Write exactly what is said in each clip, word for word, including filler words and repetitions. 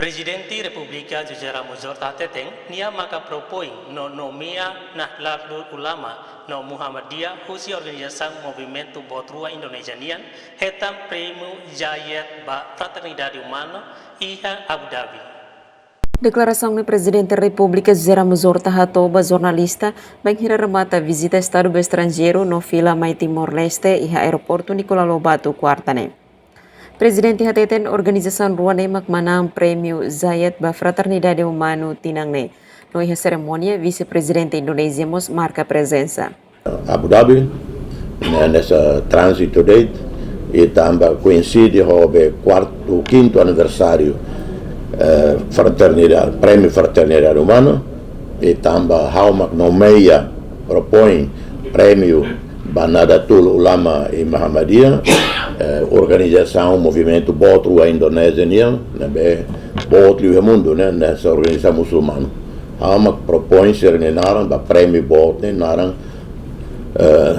Prezidente Repúblika José Ramos Horta hateten, nia maka propoin no nomeia Nahdlatul Ulama no Muhammadiyah husi organizasaun movimentu boot rua Indonézia nian hetan Prémiu Zayed ba Fraternidade Umana iha Abu Dhabi. Deklarasaun ne'e Prezidente Repúblika José Ramos Horta hato'o ba jornalista bainhira remata vizita Estadu ba estranjeiru no fila mai Timor-Leste iha Aeroportu Nicolau Lobato, kuarta ne'e. Prezidente hateten organizasaun rua ne'e mak manán Prémiu Zayed ba Fraternidade Umana tinan ne'e. No iha serimónia, Vise-Prezidente Indonézia mós marka prezensa. Abu Dhabi, ne'e, hanesan tránzitu de'it, i tanba koinside ho be kuartu, kintu aniversáriu, eh, fraternidade, Prémiu Fraternidade Umana, i tanba ha'u mak nomeia, propoin prémiu ba Nahdlatul Ulama i Muhammadiyah, eh, organizasaun movimentu boot rua Indonézia nian, ne'ebé boot liu iha mundu, ne'e, hanesan organizasaun musulmanu. Ha'u mak propoin sira-nia naran ba prémiu boot ne'e, naran, eh,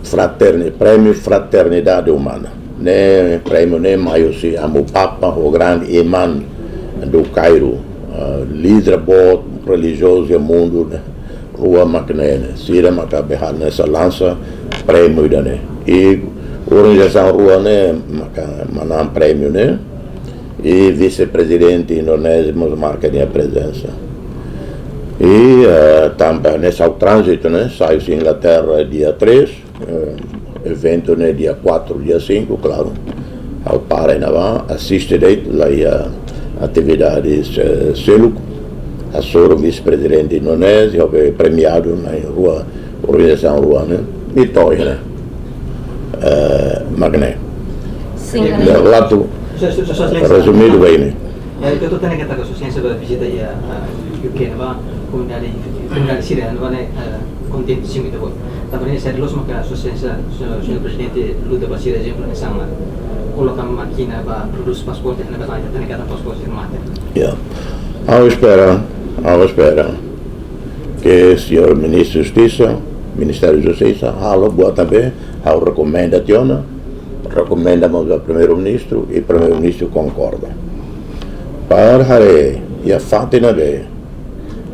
fraterni-, Prémiu Fraternidade Umana. Ne'e prémiu ne'e mai husi Amu Papa, ho grande imam do Cairo, eh, líder boot relijiozu iha mundu ne'e, rua mak ne'e, ne'e. Sira maka be halo hanesan lansa prémiu ida-ne'e. I organizasaun rua ne'e maka manán prémiu ne'e. I Vise-Prezidente Indonézia mós marka nia prezensa. I, eh, tanba ne'e ha'u tránzitu, ne'e, sai husi Inglaterra dia três, eh, eventu ne'e dia quatro, dia cinco, klaru. Ha'u para iha ne'ebá, asiste de'it, la iha atividades, eh, seluk. Hasoru Vise-Prezidente Indonézia, ha'u be premiadu na'in-rua, organizasaun rua ne'e. I to'o iha ne'e. Eh, mak ne'e. Sin. Relato. Sua, Sua, Sua Exelénsia. Rezumidu ba imi. Ya, ita hotu hatene katak Sua Exelénsia ba vizita iha, eh, U K ne'ebá, komunidade, komunidade sira ne'ebá ne'e, eh, kontente simu ita-boot. Tanba ne'e saida loos maka Sua Exelénsia, Señór, Señór Prezidente luta ba sira, ezemplu, hanesan koloka mákina ba prodús pasaporte, ne'ebé ita hatene katak pasaporte mate. Ya. Ha'u espera, ha'u espera ke Señór Ministru Justisa, Ministériu Justisa, halo buat ne'ebé ha'u rekomenda tiha ona, rekomenda mós ba Primeiru-Ministru, i Primeiru-Ministru konkorda. Para haree iha fatin ne'ebé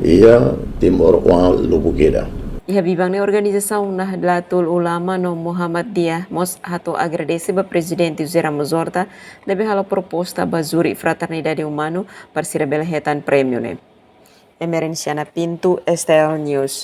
iha timoroan lubuk ida. Iha biban ne'e organizasaun Nahdlatul Ulama no Muhammadiyah mós hato'o agradese ba Prezidente José Ramos Horta ne'ebé halo proposta ba júri Fraternidade Umana para sira bele hetan prémiu ne'e. Emerenciana Pinto, S T L News.